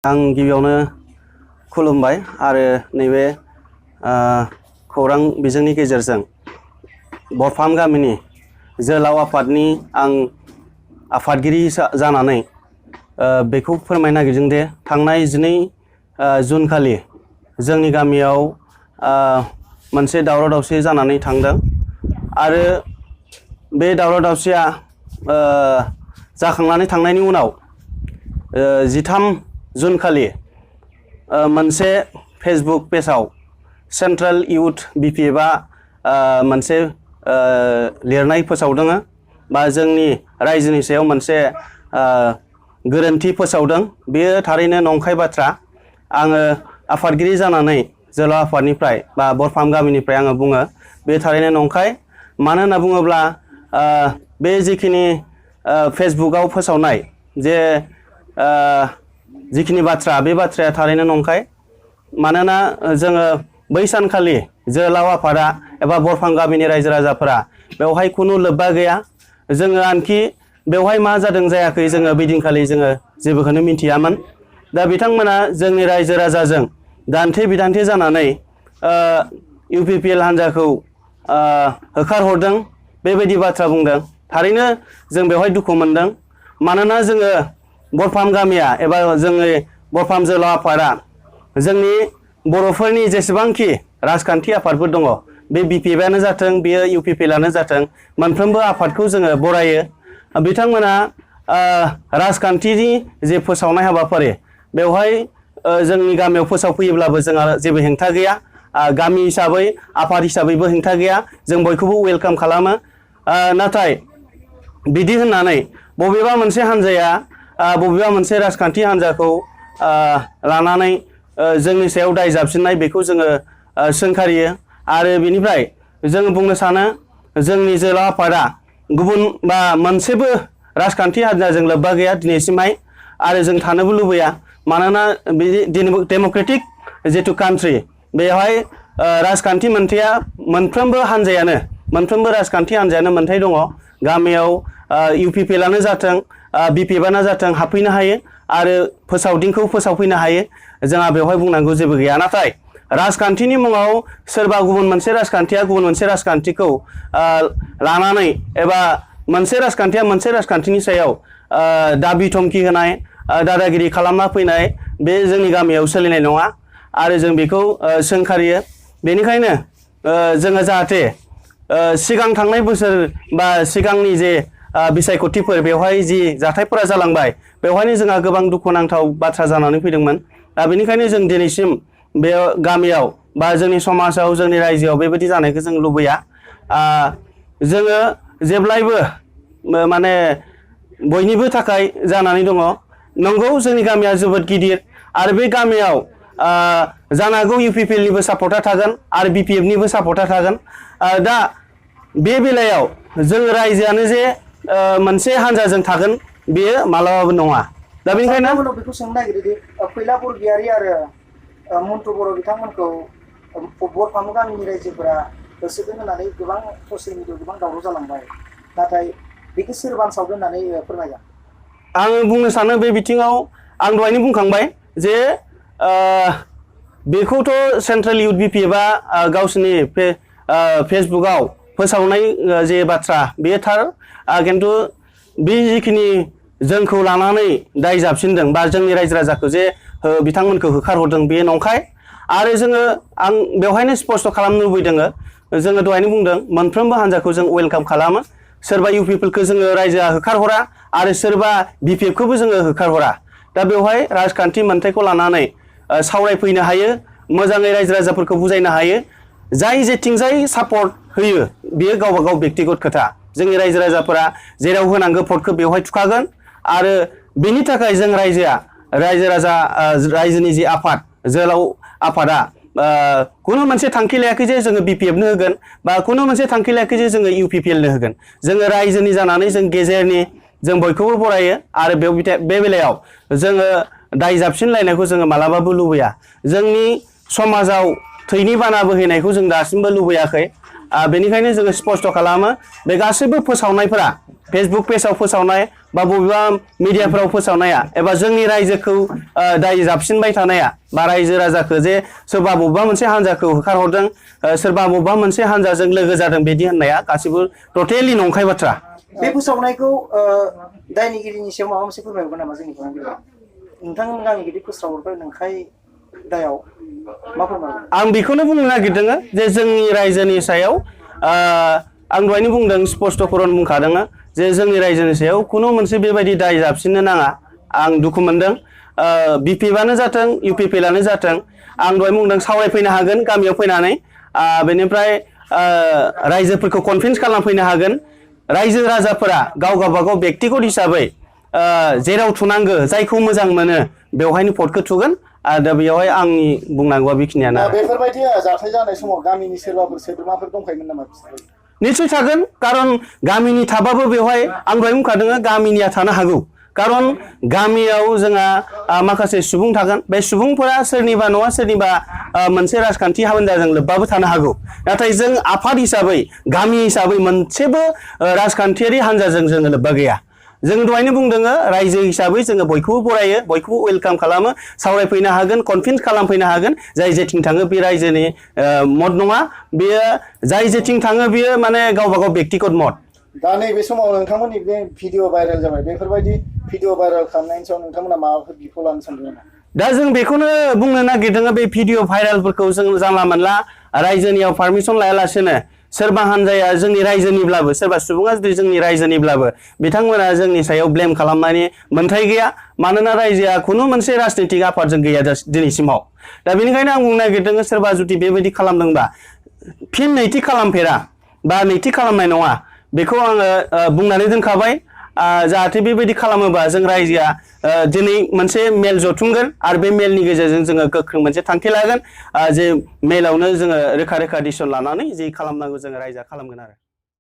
आं गिबियावनो खुलुमबाय आरो नैबे खौरां बिजोंनि गेजेरजों बरफाम गामिनि जोहोलाव आफादनि आं आफादगिरि जानानै बेखौ फोरमायनो नागिरदों दि थांनाय 12 जुन खालि जोंनि गामियाव मोनसे दावराव दावसि जानानै थांदों आरो बे दावराव दावसिया जाखांनानै थांनायनि उनाव 13 जुन खालि मोनसे फेसबुक पेजाव सेन्ट्रेल इउथ बिपिएफआ मोनसे लिरनाय फोसावदों बा जोंनि रायजोनि सायाव मोनसे गोरोन्थि फोसावदों। बेयो थारैनो नंखाय बाथ्रा। आङो आफादगिरि जानानै जोहोलाव आफादनिफ्राय बा बरफाम गामिनिफ्राय आङो बुङो बे थारैनो नंखाय। मानो होनना बुङोब्ला बे जिखिनि फेसबुकआव फोसावनाय जे जिखिनि बाथ्रा बे बाथ्राया थारैनो नंखाय। मानोना जोङो बै सानखालि जोहोलाव आफादा एबा बरफाम गामिनि रायजो राजाफोरा बेवहाय खुनु लोब्बा गैया। जोङो आनखि बेवहाय मा जादों जायाखै जोङो बैदिनखालि जोङो जेबोखौनो मिथियामोन। दा बिथांमोना जोंनि रायजो राजाजों दान्थे बिदान्थे जानानै इउपिपिएल हान्जाखौ होखारहरदों बेबायदि बाथ्रा बुंदों। थारैनो जों बेवहाय दुखु मोनदों। मानोना जोङो बरफाम गामिया एबा जोंनि बरफाम जोहोलाव आफादा जोंनि बर'फोरनि जेसेबांखि राजखान्थि आफादफोर दङ बे बिपिएफआनो जाथों बेयो इउपिपिएलआनो जाथों मोनफ्रोमबो आफादखौ जोङो बरायो। बिथांमोना राजखान्थिनि जे फोसावनाय हाबाफारि बेवहाय जोंनि गामियाव फोसावफैयोब्लाबो जोंहा जेबो हेंथा गैया। गामि हिसाबै आफाद हिसाबैबो हेंथा गैया। जों बयखौबो वेलकाम खालामो। नाथाय बिदि होननानै बबेबा मोनसे हान्जाया बबेबा मोनसे राजखान्थि हान्जाखौ लानानै जोंनि सायाव दाय जाबसिननाय बेखौ जोङो सोंखारियो। आरो बेनिफ्राय जोङो बुंनो सानो जोंनि जोहोलाव आफादा गुबुन बा मोनसेबो राजखान्थि हान्जाजों लोब्बा गैया दिनैसिमहाय आरो जों थानोबो लुबैया। मानोना बे डेम'क्रेटिक जिथु कान्ट्रि बेवहाय राजखान्थि मोनथाया मोनफ्रोमबो हान्जायानो मोनफ्रोमबो राजखान्थि हान्जायानो मोनथाय दङ। गामियाव इउपिपिएलआनो जाथों बिपिएफआनो जाथों हाबफैनो हायो आरो फोसावदिंखौ फोसावफैनो हायो। जोंहा बेवहाय बुंनांगौ जेबो गैया। नाथाय राजखान्थिनि मुङाव सोरबा गुबुन मोनसे राजखान्थिया गुबुन मोनसे राजखान्थिखौ लानानै एबा मोनसे राजखान्थिया मोनसे राजखान्थिनि सायाव दाबि धमखि होनाय दादागिरि खालामना फैनाय बे जोंनि गामियाव सोलिनाय नङा आरो जों बेखौ सोंखारियो। बेनिखायनो जोङो जाहाथे सिगां थांनाय बोसोर बा सिगांनि जे बिसायख'थिफोर बेवहाय जि जाथायफोरा जालांबाय बेवहायनो जोंहा गोबां दुखुनांथाव बाथ्रा जानानै फैदोंमोन। दा बेनिखायनो जों दिनैसिम बे गामियाव बा जोंनि समाजाव जोंनि रायजोआव बेबायदि जानायखौ जों लुबैया। जोङो जेब्लायबो माने बयनिबो थाखाय जानानै दङ। नंगौ जोंनि गामिया जोबोद गिदिर आरो बे गामियाव जानो हागौ इउपिपिएलनिबो सापर्टआ थागोन आरो बिपिएफनिबो सापर्टआ थागोन। दा बे बेलायाव जों रायजोआनो जे मोनसे हान्जाजों थागोन बेयो मालाबाबो नङा। दा बेनिखायनो बेखौ सोंनो नागिरोदि फैला बरगयारि आरो मन्टु बर' बिथांमोनखौ बरफाम गामिनि रायजोफोरा होसोदों होननानै गोबां ससियेल मिडियायाव गोबां दावराव जालांबाय। नाथाय बेखौ सोर बानसावदों होननानै फोरमायगोन? आं बुंनो सानो बे बिथिङाव आं दहायनो बुंखांबाय जे बेखौथ' सेन्ट्रेल इउथ बिपिएफआ गावसिनि फेसबुकआव फोसावनाय जे बाथ्रा बेयो थार। खिन्थु बे जिखिनि जोंखौ लानानै दाय जाबसिनदों बा जोंनि रायजो राजाखौ जे बिथांमोनखौ होखारहरदों बेयो नंखाय। आरो जोङो आं बेवहायनो स्पष्ट खालामनो लुबैदों जोङो दहायनो बुंदों मोनफ्रोमबो हान्जाखौ जों वेलकाम खालामो। सोरबा इउपिपिएलखौ जोङो रायजोआ होखारहरा आरो सोरबा बिपिएफखौबो जोङो होखारहरा। दा बेवहाय राजखान्थि मोन्थायखौ लानानै सावरायफैनो हायो, मोजाङै रायजो राजाफोरखौ बुजायनो हायो। जाय जेथिंजाय सापर्ट होयो बेयो गावबा गाव बेक्तिगत खोथा। जोंनि रायजो राजाफोरा जेराव होनांगौ भटखौ बेवहाय थुखागोन आरो बेनि थाखाय जों रायजोनि जि आफाद जोहोलाव आफादा खुनु मोनसे थांखि लायाखै जे जोङो बिपिएफनो होगोन बा खुनु मोनसे थांखि लायाखै जे जोङो इउपिपिएलनो होगोन। जोङो रायजोनि जानानै जों गेजेरनि जों बयखौबो बरायो आरो बे बेलायाव जोङो दाय जाबसिनलायनायखौ जोङो मालाबाबो लुबैया। जोंनि समाजाव थैनि बाना बोहैनायखौ जों दासिमबो लुबैयाखै बेनिखायनो जोङो स्पष्ट खालामो बे गासैबो फोसावनायफोरा फेसबुक पेजाव फोसावनाय बा बबेबा मिडियाफोराव फोसावनाया एबा जोंनि रायजोखौ दाय जाबसिनबाय थानाया बा रायजो राजाखौ जे सोरबा बबेबा मोनसे हान्जाखौ होखारहरदों सोरबा बबेबा मोनसे हान्जाजों लोगो जादों बिदि होननाया गासिबो टटेलि नंखाय बाथ्रा। बे फोसावनायखौ दायनिगिरिनि सायाव माबा मोनसे फोरमायहरगोन नामा जोंनि खौरांगिरिया? नोंथांमोन गामिगिरि फोस्रावहरबाय नंखाय दायाव मा फोरमायगोन? आं बेखौनो बुंनो नागिरदों जे जोंनि रायजोनि सायाव आं दहायनो बुंदों स्पष्ट करन बुंखादों जे जोंनि रायजोनि सायाव खुनु मोनसे बेबायदि दाय जाबसिननो नाङा। आं दुखु मोनदों बिपिएफआनो जाथों इउपिपिएलआनो जाथों आं दहाय बुंदों सावरायफैनो हागोन गामियाव फैनानै बेनिफ्राय रायजोफोरखौ कनभिन्स खालामफैनो हागोन। रायजो राजाफोरा गाव गावबागाव बेक्तिगत हिसाबै जेराव थुनांगो जायखौ मोजां मोनो बेवहायनो भटखौ थुगोन दा बेयावहाय आंनि बुंनांगौआ बेखिनियानो। बेफोरबायदि जाथाय जानाय समाव गामिनि सोरबाफोर सोद्रोमाफोर दंखायोमोन नामा? निश्चय थागोन खारन गामिनि थाबाबो बेवहाय आं दहाय बुंखादों गामिनिया थानो हागौ खारन गामियाव जोंहा माखासे सुबुं थागोन बे सुबुंफोरा सोरनिबा नङा सोरनिबा मोनसे राजखान्थि हान्जाजों लोब्बाबो थानो हागौ नाथाय जों आफाद हिसाबै गामि हिसाबै मोनसेबो राजखान्थियारि हान्जाजों जोङो लोब्बा गैया। जों दहायनो बुंदों रायजो हिसाबै जोङो बयखौबो बरायो बयखौबो वेलकाम खालामो सावरायफैनो हागोन कनभिन्स खालामफैनो हागोन जाय जेथिं थाङो बे रायजोनि मत नङा बेयो जाय जेथिं थाङो बेयो माने गावबा गाव बेक्तिगत मत। दा नैबे समाव नोंथांमोननि बे भिडिअ भाइरेल जाबाय बेफोरबायदि भिडिअ भाइरेल खालामनायनि सायाव नोंथांमोना माबाफोर बिफाव लानो सानदों नामा? दा जों बेखौनो बुंनो नागिरदों बे भिडिअ भाइरेलफोरखौ जों जानला मोनला रायजोनियाव पारमिसन लायालासेनो सोरबा हान्जाया जोंनि रायजोनिब्लाबो सोरबा सुबुङा जुदि जोंनि रायजोनिब्लाबो बिथांमोना जोंनि सायाव ब्लेम खालामनायनि मोन्थाय गैया मानोना रायजोआ खुनु मोनसे राजनितिक आफादजों गैया दिनैसिमाव। दा बेनिखायनो आं बुंनो नागिरदों सोरबा जुदि बेबायदि खालामदोंबा फिन नैथि खालामफेरा बा नैथि खालामनाय नङा बेखौ आङो बुंनानै दोनखाबाय। जाहाथे बेबायदि खालामोबा जों रायजोआ दिनै मोनसे मेल जथुमगोन आरो बे मेलनि गेजेरजों जोङो गोख्रों मोनसे थांखि लागोन जे मेलावनो जोङो रोखा रोखा डिसिसन लानानै जि खालामनांगौ जोङो रायजोआ खालामगोन आरो।